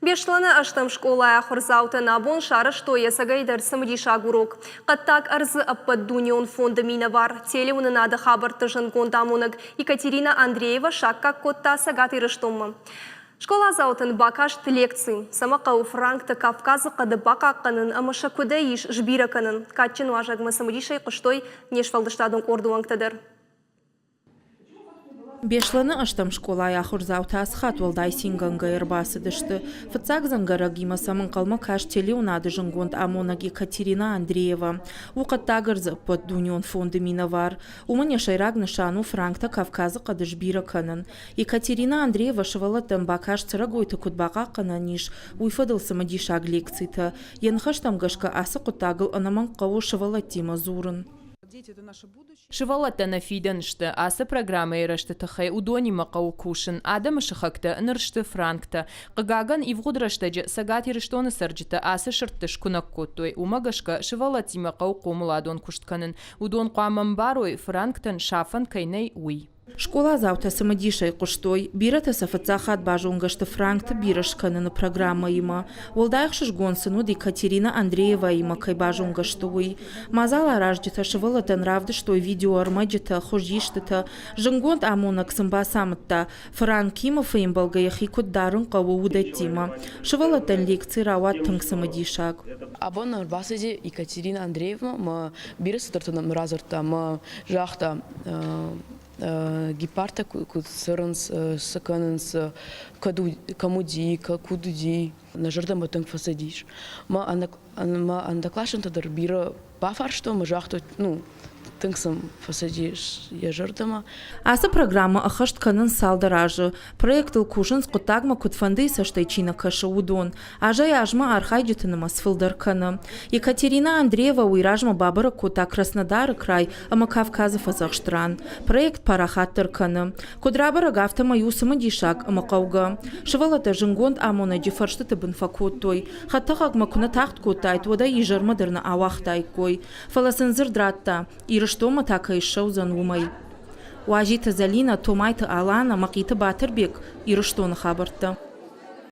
Беслӕны ӕстӕм скъолайы ахуырдзаутӕн абон сарӕзтой ӕцӕгӕйдӕр цымыдисаг урок. Хъӕддаг ӕрдзы ӕппӕтдунеон фонды минӕвар, телеуынынады хабӕртты зындгонд амонӕг Екатерина Андреева саккаг кодта Цӕгат Ирыстонмӕ. Скъоладзаутӕн бакаст лекци, цӕмӕ хъӕуы фыранкты Кавказы хъӕды бахъахъхъӕнын ӕмӕ сӕ куыдӕй ис сбирӕ кӕнын. Кадджын уазӕгмӕ цымыдисӕй хъуыстой не сфӕлдыстадон къорды уӕнгтӕ дӕр. Беслӕны ӕстӕм скъолайы ахуырдзаутӕ ацы хатт уӕлдай цингӕнгӕ ӕрбацыдысты. Фыццаг дзӕнгӕрӕгимӕ сӕм ӕнхъӕлмӕ каст телеуынады зындгонд амонӕг Екатерина Андреева. У хъӕддаг ӕрдзы ӕппӕтдунеон фонды минӕвар. Уымӕн йӕ сӕйраг нысан у фыранктӕ Кавказы хъӕды сбирӕ кӕнын. Екатерина Андреева сывӕллӕттӕн бакаст цӕрӕгойты куыд бахъахъхъӕнӕн ис, уый фӕдыл цымыдисаг лекцитӕ. Йӕ ныхӕстӕм гӕсгӕ ацы хъуыддагыл ӕнӕмӕнг хъӕуы сывӕллӕттимӕ дзурын. Сывӕллӕттӕ нӕ фидӕн сты. Ацы программӕйы рӕзты тыххӕй уыдонимӕ хъӕуы кусын. Адӕмы сыхӕгтӕ ныр сты франктӕ. Хъыгагӕн, ивгъуыд рӕстӕджы Цӕгат Ирыстоны цӕрджытӕ ацы сырдты скуынӕг кодтой. Уымӕ гӕсгӕ сывӕллӕттимӕ хъӕуы хъомыладон куыст кӕнын. Уыдон хъуамӕ ӕмбарой, франктӕн сафӕн кӕй нӕй, уый. Скъоладзаутӕ цымыдисӕй хъуыстой, бирӕтӕ сӕ фыццаг хатт базонгӕ сты франкты бирӕ скӕныны программӕимӕ. Уӕлдай ӕхсызгон сын уыд Екатерина Андрееваимӕ кӕй базонгӕ сты, уый. Мадзал аразджытӕ сывӕллӕттӕн равдыстой видеоӕрмӕджытӕ, хуызистытӕ. Зынгонд амонӕг сын бацамыдта, франкимӕ фембӕлгӕ йӕхи куыд дарын хъӕуы, уыдӕттимӕ. Сывӕллӕттӕн лекци рауад тынг цымыдисаг. Абон ӕрбацыди Екатерина Андреевна мӕ бирӕ цыдӕртӕ нӕм радзырдта мӕ загъта, гепардтӕ куыд цӕрынц, цы кӕнынц, кӕм уыди, куыд уыди, нӕ зӕрдӕмӕ тынг фӕцыдис. Мӕ ӕндӕкласонтӕ дӕр бирӕ бафарстон ӕмӕ загътой, ну, тынг сын фӕцыдис йӕ зӕрдӕмӕ. Ацы программӕ ӕххӕст кӕнынц цалдӕр азы. Проектыл кусынц, хъуыддагмӕ куыдфӕндыйы цӕстӕй чи нӕ кӕсы, уыдон. Азӕй-азмӕ архайджыты нымӕц фылдӕр кӕны. Екатерина Андреева уый размӕ бабӕрӕг кодта Краснодары край ӕмӕ Кавказы фӕдзӕхст ран. Проект парахатдӕр кӕны. Куыд рабӕрӕг, афтӕмӕй у цымыдисаг ӕмӕ хъӕугӕ. Сывӕллӕттӕ зынгонд амонӕджы фӕрстыты бын фӕкодтой. Хӕдтӕхӕгмӕ куы нӕ тагъд кодтаид, уӕд ӕй изӕрмӕ дӕр нӕ ауагътаиккой. Фӕлӕ сын дзырд радта, Ирыстонмӕ та кӕй ссӕудзӕн, уымӕй. Уазиты Зӕлинӕ, Томайты Алана, Мӕхъиты Батырбег, Ирыстоны хабӕрттӕ.